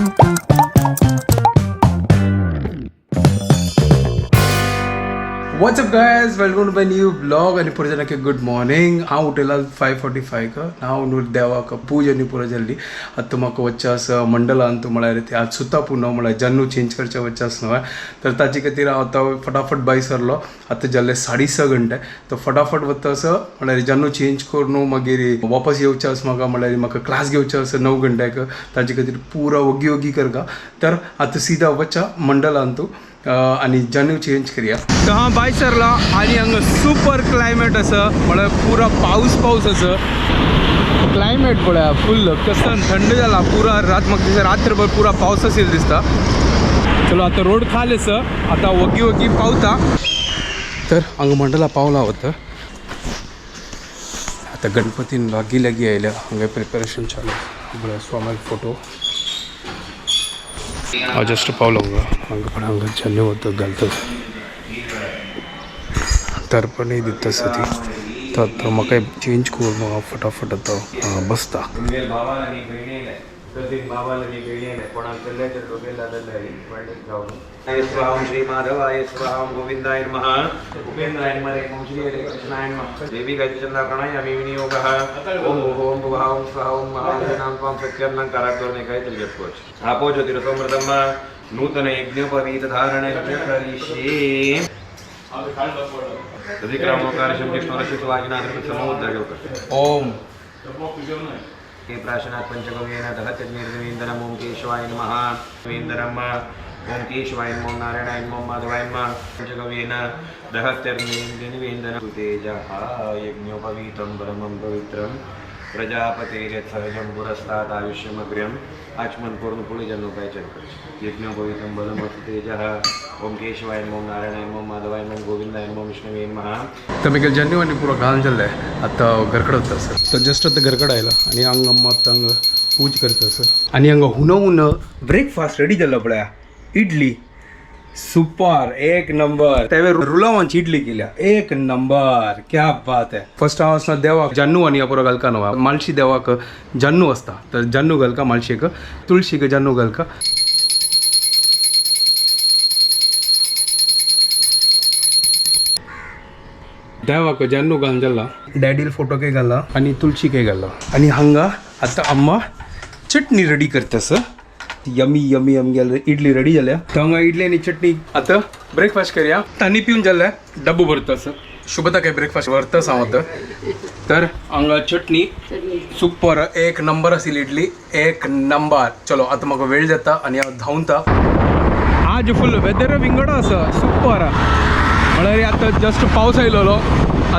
What's up guys, welcome to my new blog. आणि पुरे जाणांक गुड मॉर्निंग. हांव उठयला 5:45. हांव देवाक पूज आनी पुरो जाल्ली. आतां म्हाका वचचें आसा मंडलान. म्हळ्यार ते आज सुता पुनव, म्हळ्यार जन्नू चेंज करचें वचचें आसा न्हय, तर ताजे खातीर हांव आतां फटाफट भायर सरलो. आतां जाल्ले 6:30 घंटे. तर फटाफट वता आसा, म्हळ्यार जन्नू चेंज करून मागीर वापस येवचें आसा म्हाका, म्हळ्यार म्हाका क्लास घेवचें आसा 9 घंट्याक. ताजे खातीर पुरा ओगी ओगी करता. तर आतां सीधा वचा मंडलान तूं आणि जन्नू चेंज करया. तर हांव भायर सरला आणि हांगा सुपर क्लायमेट आसा, म्हळ्यार पुरा पावस पावस आसा. क्लायमेट पळया फुल कसं थंड जाला पुरा रात. म्हाका दिसता रात्रभर पुरा पावस असेल दिसता. चलो आता रोड खाली आसा, आता वगी वगी पावता. तर हांगा मंडला पावला होतं. आता गणपतीन लागीं लागीं आयल्या. हांगा प्रिपरेशन चालू. बरें स्वामील फोटो. हांव जस्ट पावलो हांगा. हांगा पण हांगा जन्नू वता घालतात, तर्पणूय दिता आसा ती. तर आतां म्हाका चेंज करून हांव फटाफट आतां बसता. स्वाहा श्री माधवाय स्वाहा गोविंदाय नमः उपेन्द्राय नमः ओम श्री हरे कृष्णाय नमः देवी गायत्री प्राणायामि विनियोगः ओम भूः ओम भुवः ओम स्वाहा ओम महानाम त्वां सत्यं कराग्रणे गायत्री జప్పుకోవచ్చు. ఆపో జ్యోతిరసోమృతమ్మ నూతన యజ్ఞోపవీత ధారణ కరిష్యే. ओम प्राशनात् पंचगव्येन दहत्यग्निर्देवेन्द्रम् ओम केशवाय नमः वेन्द्रम् ओम केशवाय नमो नारायणाय नमो माधवाय नमः पंचगव्येन दहत्यग्निर्देवेन्द्रम् तेजः यज्ञोपवीतं परमं पवित्रं प्रजापतेर्यत्सहजं पुरस्तादायुष्यमग्र्यम् आचमन पूर्ण पुढे जन्मोपाय यज्ञोपवीतं बलमस्तु तेजः ओम केशवाय नमो नारायणाय नमो माधवाय नमो गोविंदाय नमो विष्णवे नमः. तर मी जन्नू आनी पुरो घालून जाल्लें. आतां घरकड वता सर. तर जस्ट आतां घरकड आयला आनी हांगा अम्मा आतां हांगा पूज करता सर. आनी हांगा हुनो हुनो ब्रेकफास्ट रेडी जाल्लो पळया. इडली सुपर, एक नंबर. त्यावेळी रुलावांची इडली केल्या, एक नंबर, क्या बात आहे. फर्स्ट हांव आसतना देवाक जन्नू आनी पुरो घालका न्हू. मालशी देवाक जन्नू आसता, तर जन्नू घालका मालशेक, तुळशीक जन्नू घालका. देवाक जन्नू घालून जाल्ला, डॅडील फोटो के घाला आनी तुळशीकय घाला. आनी हांगा आतां अम्मा चटणी रेडी करता सर. यमी यमी आमगेले इडली रेडी जाल्या. तर हांगा इडली आनी चटणी. आतां ब्रेकफास्ट करया. तानी पिवन जाल्ले डब्बो भरता सर. शुभता काय ब्रेकफास्ट व्हरताच हांव आतां. तर हांगा चटणी सुपर, एक नंबर आशिल्ली इडली, एक नंबर. चलो आतां म्हाका वेळ जाता आनी हांव धांवता. आज फुल वेदर विंगड आसा, सुपर. म्हळ्यार आतां जस्ट पावस आयलेलो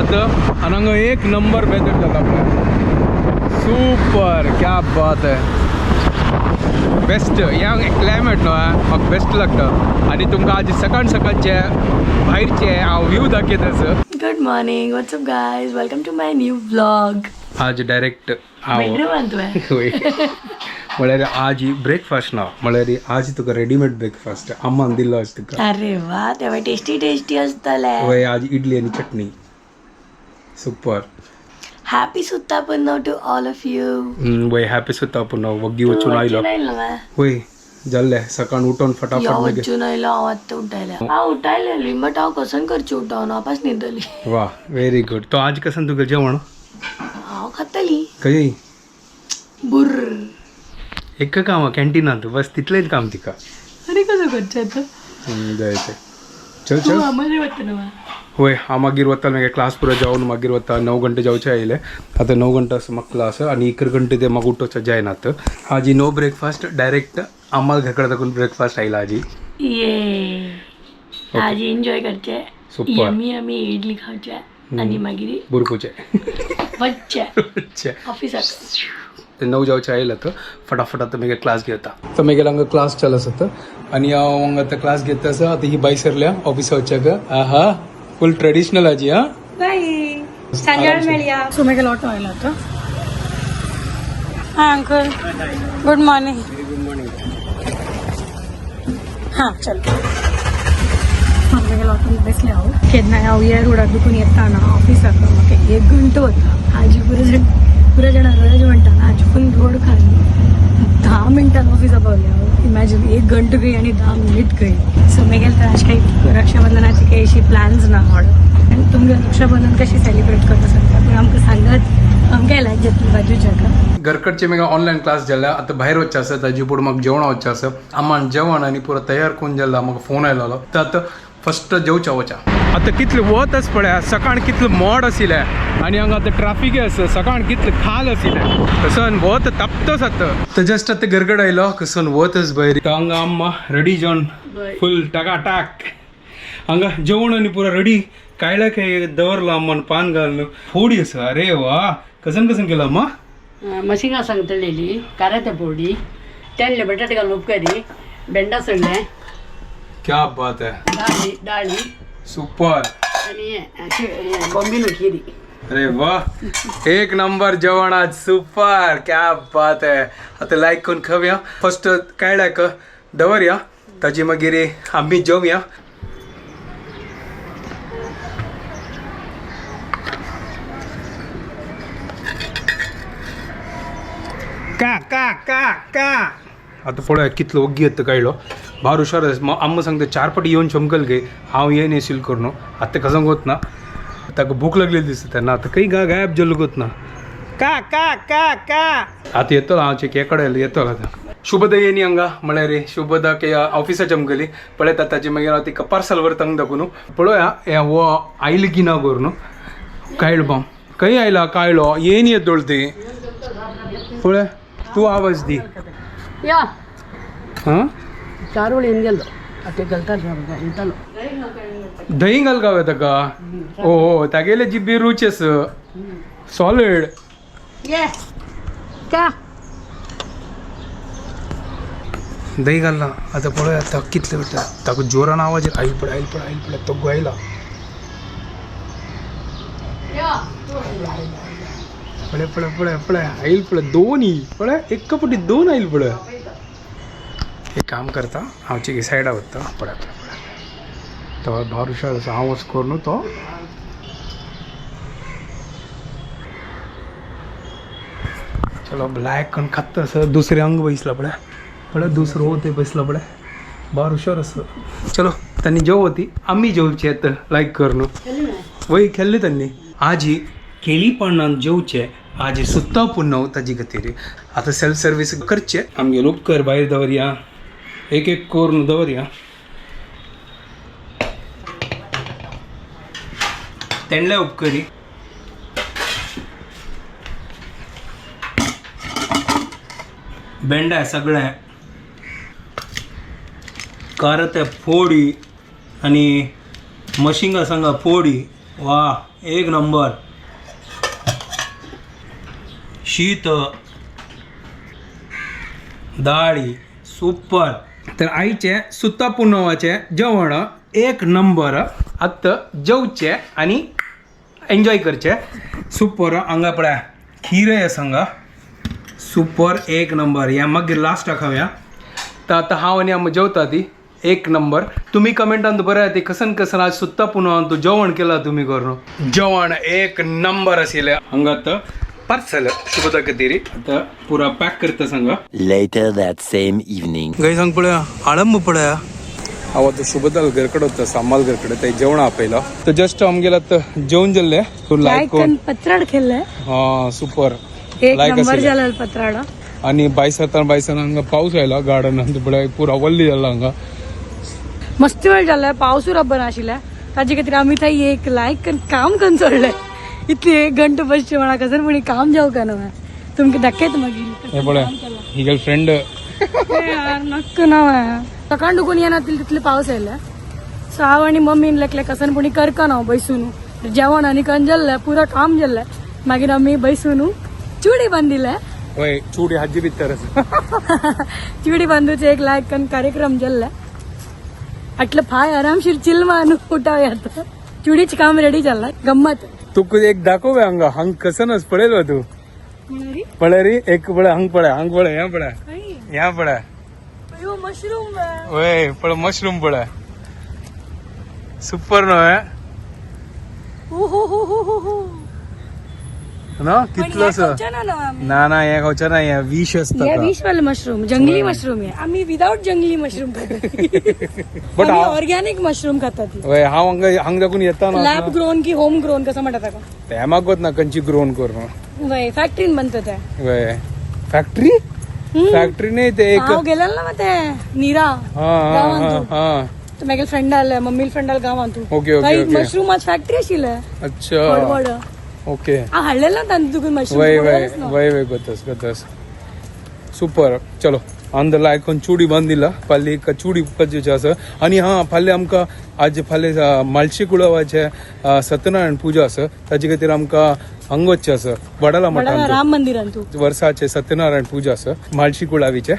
आतां आनी हांगा एक नंबर वेदर जाता आपल्याक. सुपर, क्या बात आहे. बेस्ट ह्या क्लायमेट न्हू म्हाका बेस्ट लागता. आनी तुमकां आज सकाळ सकाळचे भायरचे हांव व्यू दाखयता sir. Good morning, what's up guys, welcome to my new vlog. आज डायरेक्ट हांव बेडरूमान तुवें? होय, म्हळ्यार आज ब्रेकफास्ट ना, म्हळ्यार आज तुका रेडीमेड ब्रेकफास्ट अम्मान दिल्लो आज तुका. अरे वा, तेव्हा टेस्टी टेस्टी असतले. वय, आज इडली आनी चटणी सुपर. हॅपी सुद्धा पण to all of you. वय, हॅपी सुद्धा पण. वग्गी वचून आयलो. वय, जाल्ले सकाळ उठून फटाफट मागीर. वचून आयलो हांव आत्तां उठायल्या. हांव उठायलेली बट हांव कसन करची उठोवन वापस न्हिदली. वा, व्हेरी गुड. तो आज कसन तुका जेवण? हांव खातली. खंय? बुर्र. एक काम कॅन्टीनात बस, तितलेंच काम तिका. आनी कसं करचें आतां? जायते चल. तूं चल. आम्हाला वता न्हू? होय, हांव मागीर वता. मागीर क्लास पुरो जावन मागीर वता. 9 घंटे जावचे आयले. आतां 9 घंटे आसा म्हाका क्लास आनी 11 घंटे ते म्हाका उठोवचें जायनात. आजी नो ब्रेकफास्ट, डायरेक्ट आम्हाला घरकडे दाखवून ब्रेकफास्ट आयला आजी. ये आज एन्जॉय करचे. सुपर. यमी यमी इडली खावचे आनी मागीर बुरकुचे. वच्चे ऑफिसाक. ते 9 जावचे आयले तर फटाफट आतां मागीर क्लास घेता. तर मागीर हांगा क्लास चालू आसा आनी हांव हांगा आतां क्लास घेता आसा. आतां ही बाय सरल्या ऑफिसा वच्याक. आहा, फूल ट्रेडिशनल आजी. हा. बाय, सांजेवेळा मेळया. सो मागीर ऑटो आयला आतां. Hi uncle, good morning. Good morning. हां चल. मागीर ऑटोन बसले हांव. केन्नाय हांव हे रोडार दुखून येता ना ऑफिसाक, म्हाका एक घंटो वता. आजी पुरो जाण पुरो जाण रोज म्हणटा ना, आजी पूण रोड खाली 10 मिनटान ऑफिसा पावले हांव. इमॅजिन एक घंटो गई आनी 10 मिनिट गई. सो मागीर तर अशें काही रक्षाबंधनाची काही अशी प्लॅन्स ना व्हड. आनी तुमगे रक्षाबंधन कशी सेलिब्रेट करता सांगता पूण आमकां सांगात, आमकां लायक जातली बाजूच्या का. घरकडचे म्हाका ऑनलायन क्लास जाल्या, आतां भायर वचचें आसा. ताजे फुडें म्हाका जेवण वचचें आसा. आमान जेवण आनी पुरो तयार करून जाल्लो, म्हाका फोन आयलोलो. तर आतां फस्ट जेवच्या वचा. आतां कितलें वत आसा पळय, सकाळ कितलें मोड आशिल्लें आनी हांगा आतां ट्राफीकय आसा. सकाळ कितलें खाल आशिल्लें, तसो वत तापतच आतां. तर जस्ट आतां घरकड आयलो, कसून वतच भायर. तर हांगा अम्मा रेडी जावन फूल टाकाटाक. हांगा जेवण आनी पुरो रेडी. कायला काय दवरला अम्मान पान घालून फोडी आसा. अरे वा, कसन कसन केलं अम्मा? मशिंगा सांगतलेली कारात्या फोडी, तेल्ले बटाटे घालून उपकारी, भेंडा सोडले. क्या बात है. डाळी डाळी. सुपर. आणि हे बॉम्बेनो खिरी. अरे वा, एक नंबर जेवण आज, सुपर, क्या बात है. आता लायक करून खावया. फर्स्ट काय लायक दवरया, ताजी मागीर आमी जेवया. का का का का आता पळय कितलो वग्गी येता काडलो. भार हुशार आसा. आम्मा सांगता चार पाटी येवन चमकल गे, हांव येन येशील करून. आतां कसं होत ना, ताका भूक लागलेली दिसता तेन्ना. आतां खंय गा गायब जाल्लो गोत ना. का का का का आतां येतलो हांव, चेक कडेन येतलो आतां. शुभदा येनी हांगा, म्हळ्यार रे शुभदा के ऑफिसाच्या आमगेली पळयता. ताजे मागीर हांव तिका पार्सल व्हरता हांगा दाखोवन पळोवया हें हो आयली की ना करून. कायलो बाम खंय आयला कायलो येन येत दोळती पळय, तूं आवाज दी. या. हां. चारोळी येवन गेलो आतां घालता येतालो. दही घाल काय ताका. ओ हो, तागेले जिब्बी रूच आसा सॉलिड. ये का. दही घालना आतां पळय आतां कितले बेटा ताका जोरान आवाज आयल पळय, आयल पळय, आयल पळय, तो आयला. पळय पळय पळय पळय आयल पळय, दोन पळय, एक पटी दोन आयल पळय. एक काम करता, हांव चिकी सायडा वता. पळय पळय पळय, तो भार हुशार आसा. हांव वच करून तो चलो लायक करून खात्ता आसा. दुसरे अंग बसला पळय, पळय दुसरो ते बसला पळय, बार हुशार आसा. चलो त्यांनी जेव होती, आम्ही जेवचे तर लायक करून वय खेळले त्यांनी. आजी केळी पानान जेवचे, आजी सुत्ता पुन्हा ताजी खातीर. आतां सेल्फ सर्वीस करचे. आमगे उपकर भायर दवरया, एक एक करून दवरया. तेंडले उपकरी बेंडा सगळें कारत फोडी आणि मशिंगा सांगा फोडी. वा, एक नंबर. शीत डाळी सुपर. तर आईचे सुता पुनवाचे जेवण एक नंबर. आतां जेवचे आणि एन्जॉय करचे. सुपर. हांगा पळय खीर आसा हांगा, सुपर, एक नंबर. ह्या मागीर लास्टाक खावया. तर आतां हांव आनी आमी जेवता ती एक नंबर. तुम्ही कमेंटान बरयात ती कसन कसन आज सुत्ता पुनवान तूं जेवण केला तुमी करून. जेवण एक नंबर आशिल्लें. हांगा आतां पार्सल शुभदा खातीर आतां पुरा पॅक करता सांगा. Later that same evening. गाय सांग पळया आळंब पळया. हांव आतां शुभदाल घरकडे वता, सामाल घरकडे ते जेवण आपयला. तर जस्ट आमगेले आतां जेवण जाल्लें. तूं लायक लायक पत्राड खेळलंय. हा सुपर. एक लायक नंबर आशिल्लें. झाला पत्राडा. आणि बायसतान बायसान हांगा पावस आयला गार्डनान पळय पुरा वल्ली जाला हांगा. मस्त वेळ झालाय, पावसूय रब्बर आशिल्ले. ताजे खातीर आमी थंय एक लायक काम करून सोडले. इतली एक घंटो बसचे म्हणा कसन पूण काम जावं का न्हय तुमकां दाखयत मागीर. हे पळय ही गर्लफ्रेंड. यार नक्क ना. सकाळ दुखून येना तितले पावस आयले. सो हांव आनी मम्मीन लेकले कसन पुणी करका ना बैसून जेवण आनी कन जाल्लें पुरा काम जाल्लें. मागीर आमी बैसून चुडी बांदिले. वय चुडी हाजी भितर आसा. चुडी बांदूचे एक लायक कन कार्यक्रम जाल्ले. आटलं फाय आरामशीर चिलमान उठावयात. चुडीच काम रेडी जाल्ला गम्मत. तुका एक दाखोवया हांगा, हांग कसन पळयलो तूं पळय रे, एक पळय हांग, पळय हांग, पळय ह्या, पळय ह्या, पळय. मशरूम. वय पळय मशरूम पळय, सुपर न्हय? हो हो हो हो हो. ना कितलोसो. खावचे ना न्हू आमी. ना ना, हे खावचे ना, हे विष हे आसता. विशवाले मशरूम, जंगली मशरूम. हे आम्ही विदाउट जंगली मशरूम खातात. But आमी हांव ऑर्गॅनिक मशरूम खातात. वय, हांव हांगा हांगा दाखून येता ना. लॅब ग्रोन की होम ग्रोन कसं म्हणतात ताका? ते मागत ना खंयची ग्रोन करून. वय, फॅक्टरीन बनतं ते. वय, फॅक्टरी फॅक्टरी नाही ते एक. हांव गेलेलं ना मग ते नीरा हा हा गावान हा तूं. हा. तो मागीर फ्रेंड आले, मम्मी फ्रेंड आले गावान तूं. ओके, ओके, थंय ओके. मशरूम आज फॅक्टरी आशिल्ले. अच्छा. व्हड व्हड. ओके. हांव हाडलेलं ना तांचे तुका मशरूम. वय वय वय वय, गोतस गोतस, सुपर. चलो अंदरला आयकोन चुडी बांदिला फाल्यां एक चुडी करचें आसा. आनी हा, फाल्यां आमकां आज फाल्यां मालशी कुळावाचें सत्यनारायण पुजा आसा, ताजे खातीर आमकां हांगा वचचें आसा, वडाला मठांत. राम मंदिरान तूं. वर्साचे सत्यनारायण पूजा आसा मालशी कुळावीचे,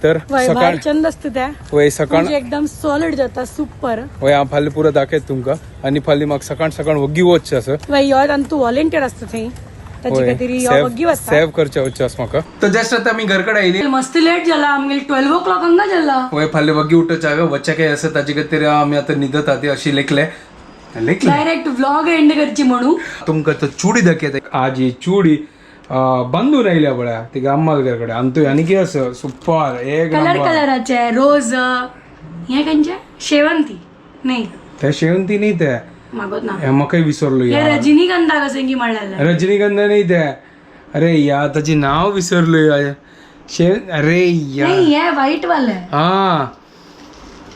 तर वय सकाळ भारी चंद असते त्या. वय सकाळ म्हणजे एकदम सॉलिड जाता, सुपर. वय, हांव फाल्यां पुरो दाखयत तुमकां. आनी फाल्यां म्हाका सकाळ सकाळ वग्गी वचचें आसा. वय, यो आनी तूं व्हॉलेंटियर आसता थंय, ताचे खातीर यो वग्गी वता. सेव करचें वचचें आसा म्हाका. तर जस्ट आतां आमी घर कडेन आयली. मस्त लेट जाला, आमगेले 12 ओ क्लॉक हांगा जाला. वय, फाल्यां वग्गी उठोवचें हांवें, वच्चें काय आसा, ताजे खातीर आमी आतां न्हिदत आती अशी लेखले लेखले. डायरेक्ट व्लॉग एंड करची म्हणू. तुमकां तो चुडी दाखयता. आज ही चुडी बांदून आयल्या पळया तिका अम्माल घर कडेन. आनी तूं आनी कितें आसा, सुपर एक कलर नंबर. कलराचे रोज. हे खंयचे? शेवंती नाही? ते शेवंती न्ही ते. मागत ना. हे म्हाकाय विसरलो हे यार. रजनीगंधा कसं की म्हणलेलं. रजनीगंधा नाही ते. अरे या, ताचे नाव विसरलो यार. अरे यार. नाही, हे व्हाईट वाले. हा,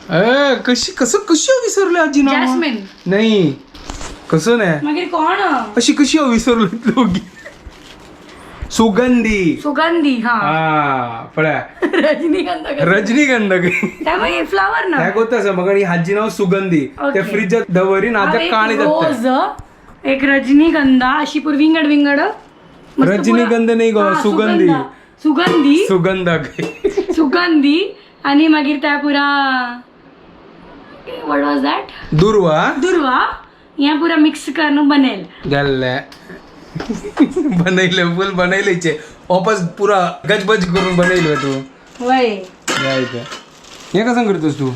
ए कशी कसं कशी हांव विसरलो आजी नाव? जॅस्मिन. नाही, कसं नाही. मागीर कोण? अशी कशी हांव विसरलो इतलो? सुगंधी. सुगंधी हा. हा, पळय. रजनीगंधा कसं? रजनीगंधा. त्यामुळे फ्लावर ना. त्या गोत आसा म्हाका. हाजी नाव सुगंधी. ओके. ते फ्रिजात दवरीन हा, आतां एक काळी जाता. रोज, एक रजनीगंधा, अशी पूर विंगड विंगड मस्त पुरा- रजनीगंध नाही गो, हा, सुगंधी. सुगंधी. सुगंधा. सुगंधी. आणि मागीर त्या पुरा what was that? दुर्वा. दुर्वा. या पुरा मिक्स करून बनेल. गेल्ले बनयले, फुल बनयलेचे वापस पुरा गजबज करून बनयलो तू. वय. जायचं हे कसं करतोस तू?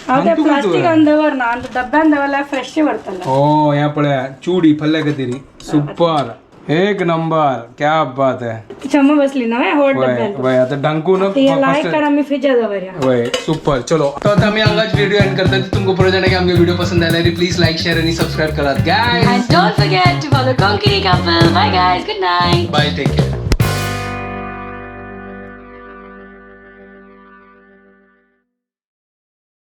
हांव ते आनी तूं प्लास्टीक करतो? दवर ना, आनी डब्यान दवरल्यार फ्रेश व्हरतले. हो, ह्या पळया चुडी फल्ल्या खातीर सुपर, एक नंबर, क्या बात आहे. ती चम्मा बसली ना होड वय डब्यान. वय, आता डांकून. ते लायक कर, आम्ही फ्रिजात दवरया. वय, सुपर. चलो, तो आता आम्ही हांगाच व्हिडिओ एंड करतात. तुमको पुरो जाणा की आमगे व्हिडिओ पसंद आला, प्लीज लाईक, शेअर आणि सबस्क्राईब करात guys. And don't forget to follow Konkani Couple. Bye guys. Good night. Bye, take care.